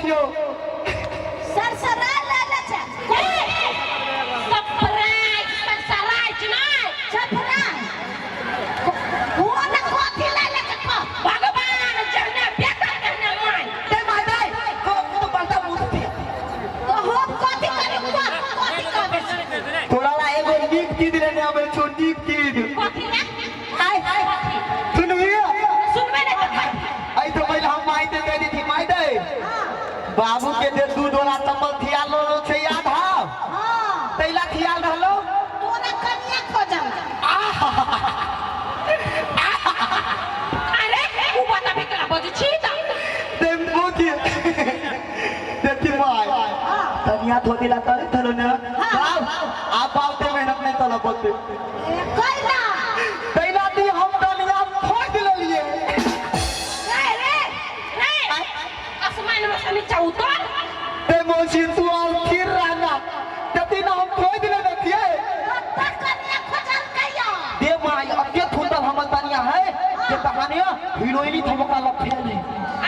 थियो। सरसरा ले ले छै। सरप्राइज, सरसराइज नहीं। सरप्राइज। वो ना कथी ले ले छै कह। भगवान जहने बेटा कहने माय। ते माय दे को तो बड़का मुंह थी। तो हम कथी करी, कह कथी कहबे? तोरा ला एगो नीक चीज लेने आबै छौ, नीक चीज। कथी रे? आय सुनबी? सुनबे नहीं तो कथी? आई तो पहले हम माय दे दे थी माय दे। बाबू के जे दूध वाला चप्पल थियाल रहलो छै याद हौ? हां। तैला थियाल रहलो? तोरा कनिया खोजल। अरे उ बता भी केना बजै छी त? ते मोती देखी माय। हां। तनिया धोती ला करे थलो न। हाँ। आप बाप ते मेहनत नहीं तलो बोलते। कैला। तैला दी हम तनिया खोज लेलिए। रे रे रे, आसमान में से नीचा उतर। ते मौसी तू और फिर रहना जति ना हम खोज ले देखिए। तोरा कनिया खोजल कैया? दे माय अके थुंदल हमर तनिया है जे कहानिया हीरोइनी थमका लफेली।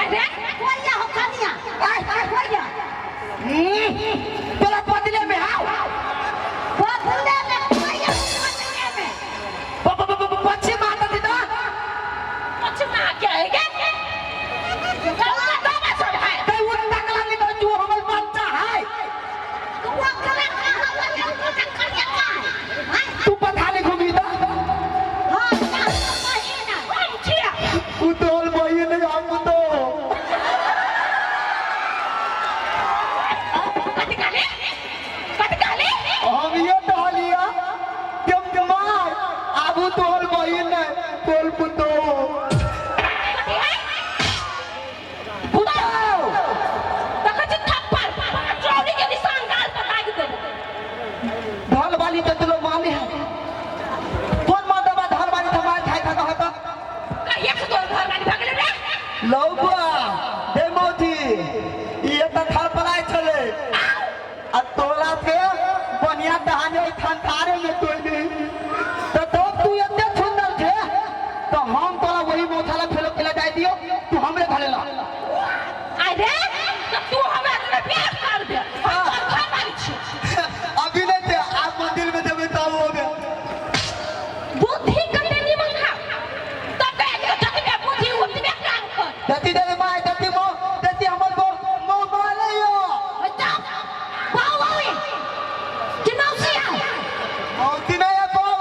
अरे कोइया हो कनिया? आय कोइया? तोरा बदले में हाउ। बदले में कोइया बदले में? पक्षी माता थी ना। कुछ ना क्या है के? गौरा बाबा सब है। ते उ तकला निकल जो हमर बच्चा है। तू ओकरा कहाँ बोले ओकरा कनिया का है? तू पथाली घूमी ता। हां, बहिन। हम छिया। उ तोर बहिन हम तो। कथी कहले? कथी कहले? हम ये कहलिया कि माय आबू तोर बहिन नहीं तोर पुतो। कथी है? पुतो। तखन जे थप्पड़ चौड़ी के निशान गाल पर दागि देबो। धन वाली तो तुलो माले है। कौन मां दबा धन वाली तो मार खाई खाता होता। कहिया से तोर घर वाली भगले रे? लौबा दे मौजी ये तो थर पलाय छले आ तोला से बढ़िया दहाने ओइ थानथारे में तोइली तो तब तू एते सुंदर छे तो हम तोरा वही मौथाला फेलो खेला जाय दियो, तू हमरे घरे ला। अरे तो तू हमरा से प्यार कर दे। हम तोर घर वाली छी। अभी नहीं थे आप मंदिर में देबे तब होबे। बुद्धि कते निमन खा तब कह के जतबे बुद्धि उतबे काम कर। दती दे my दती मो दती हमर बो मो माले यो। अच्छा बाऊ बाऊ कि मौसी है? मौसी नहीं है बाऊ।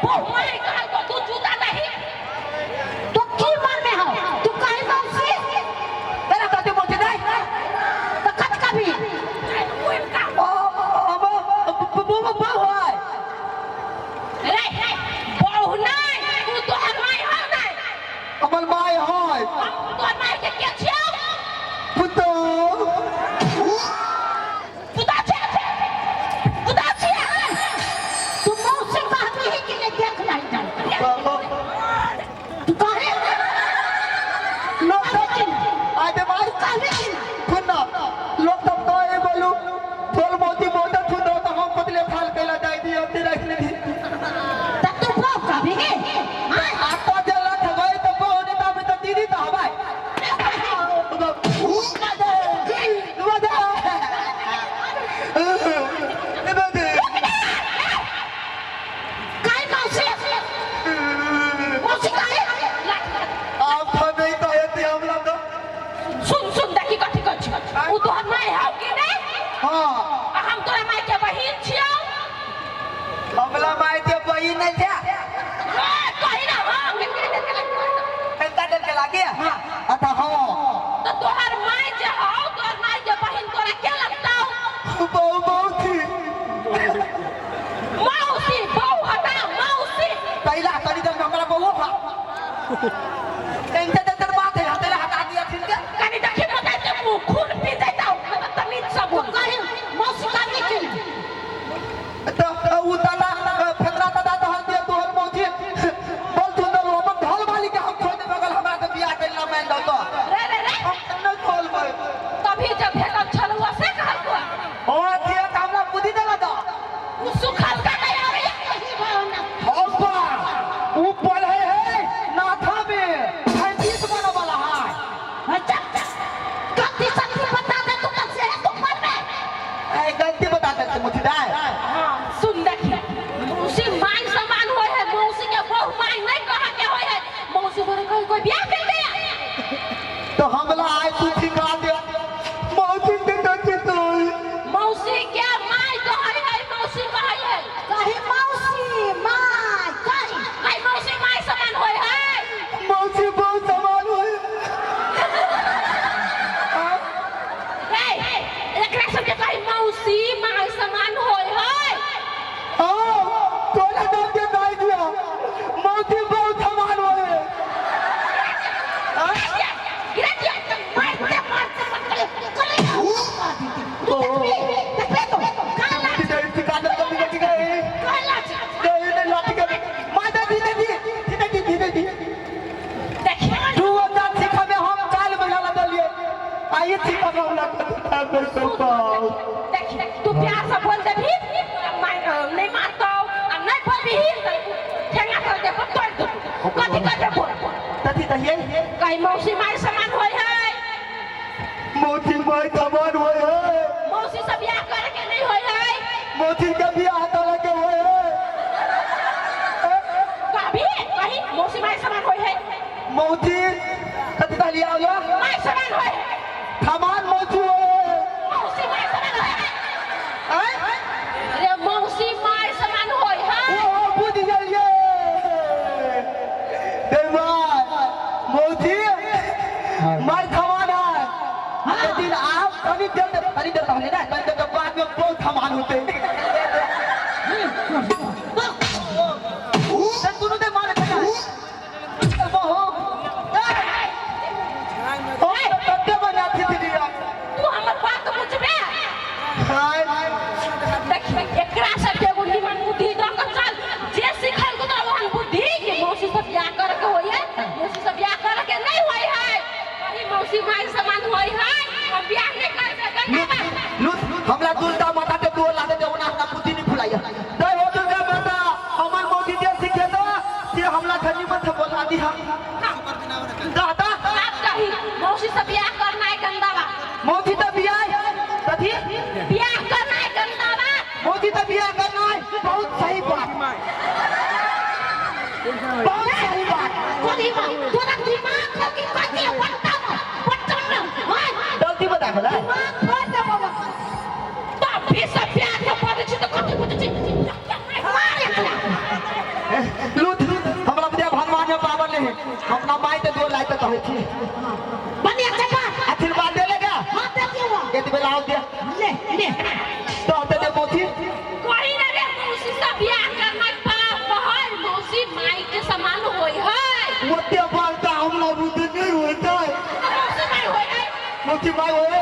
बहु माय कहल को तू जूता नहीं। तो की मन में हो तू कहे मौसी? तेरा दती मौसी नहीं। तो कत कभी ओ अब बो बो बो है। रे बहु नहीं तू तोहर my हो नहीं। हमर my है। हम तोहर my के के छियौ? पुतो। पुता छै, पुता छियै। तू मौसी कहबी ही कि नहीं देख नहीं जानता तू कहे लोग सब आजे माय कहबी कि नहीं? सुन ना लोग सब कहे बोलू बोल मोती मोता सुन रहो तो हम पतले थाल कैला जाय दियो ते रख ले। त तू बहु कहबी ही? हां। आपा जे लख गए तो बहु ने तब तो दीदी तो हवाई। काहे मौसी? मौसी काहे? आप हमें कहे थे हमरा तो। सुन सुन देखी कथी कहै छी। उ तोहर my हौ कि नहीं? हाँ। आ हम तोरा my के बहिन छियौ। हमला my के बहिन नहीं थे। ए, कही ना हाँ एता डर के लागे। हां अच्छा हां। तो तोहर my जे हौ तोहर my के बहिन तोरा के लगतौ? बहु बहु थी। मौसी बहु हटा मौसी। पहला करी जब हमरा बहु खा। एंते ते बात है हतेला हटा दिया ठीक है। कनी देखी पता जे मुंह खून पी जैतौ मतलब तमीज से तू बोल। कहे मौसी कहबी कि नहीं? तो उ दादा फकरा दादा तहल दिया तोहर मौसी बोल सुंदर अपन ढोल वाली के हम छोड़ दे बगल हमरा से बियाह कर ला मैं दो तो। रे रे रे हम नहीं खोल भाई। तभी जब भेटल छल हुआ से कहल हुआ। ओ थिया त हमरा बुद्धि देला दो। उ सुखल का नहीं आवे। कही भावना। हौपा उ पढ़े है नाथा में। कथी करबे बोल? कथी कहिए? कहीं मौसी माय समान होय है। मौसी माय समान होय है। मौसी से बियाह करे के नहीं होय है। मौसी के बियाह करे के होय है। कभी कहीं मौसी माय समान होय है। मौसी कथी कहलिए आवला? माय समान होय है। समान मौसी होय है। मौसी माय समान होय है। आय? अरे मौसी माय समान होय है। ओ बुझ गेलिए। देवान मौसी माय समान है। लेकिन आप तनी देर तनी देर ना तनी देर बाद में बहुत समान होते। दुनू दे मारे बहो। ओ कते बना थी दीदी। तू हमर बात बुझबे? हाय। देख एकरा सब के एगो निमन बुद्धि द के चल, जे सिखल को तोरा ओहन बुद्धि कि मौसी से बियाह करे के होय है, मौसी से बियाह करे के नहीं होय है। कहीं मौसी माय समान होय है, हम बियाह नहीं करबे गंदा बात। लूट हमरा दुर्गा माता के दो लागे दे ओना हमरा बुद्धि नहीं फुलाइया। जय हो दुर्गा माता, हमर मौसी जे सिखे दो से हमरा खनी मत बोला दी हम। दादा आप कही मौसी से बियाह करना है गंदा बात। मौसी तो बियाह कथी? बियाह करना है गंदा बात। मौसी तो बियाह करना है, बहुत सही बात, बहुत सही बात। तोरी माँ तोरा दिमाग हो कि कथी पट्टा पट्टा न हां गलती बता गेलै। दिमाग फोड़ दे बाबा। तब भी सब प्यार के पड़े छी तो कथी बुझै छी? मार एकरा। लूट हमरा बुझा भगवान में पावर नहीं, अपना माई ते दो लाइते कहै छी। बढ़िया से बात। आशीर्वाद दे लेगा। हां दे दियो। एत बेला आओ दे। ले ले तो दे मौसी। कही ना रे मौसी से बियाह करना पाप है, मौसी माई के समान होय है। ओते बात हमरा बुद्धि नहीं होता है। मौसी माई होय है। मौसी माई होय।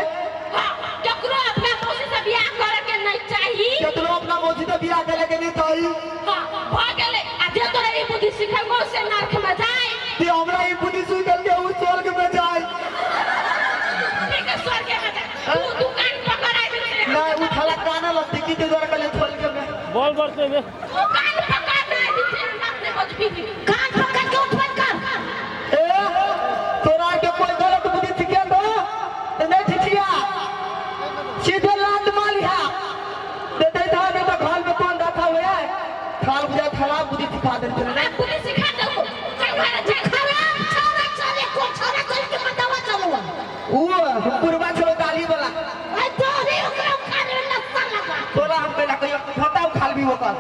हाँ, केकरो अपना मौसी से बियाह करे के नहीं चाही। केकरो अपना मौसी से बियाह करे के नहीं चाही। हाँ, भ गेलै। आ जे तोरा ई बुद्धि सिखेलको से नरक में जाय। ते हमरा ई बुद्धि सिखल के उ स्वर्ग में जाय। ठीक है, स्वर्ग में जाय। तू दुकान पकड़ आइ गेलै। नहीं उ थाला काना लगती की ते द्वारा कले स्वर्ग में। बोल करते बे। दुकान पकड़ नहीं दिते, बात नहीं बजबी। कान पकड़ के उठबन कर। ए तोरा के कोई गलत बुद्धि सिखेल दो ते नहीं छिछिया, सीधे लात मालिहा दे दे था नहीं तो घर में कौन रखा हुआ है। थाल बुझा थाला बुद्धि सिखा दे आ बुद्धि सिखा देलको। चल घर चल। खराब छोरा चले को छोरा चले के बतावा चलो। उ पुरवा छोड़ो गाली वाला। आई तोरी ओकरा उखाड़े में लस्सा लगा। तोरा हम पहला कहियो फटा उखाड़ भी ओकर।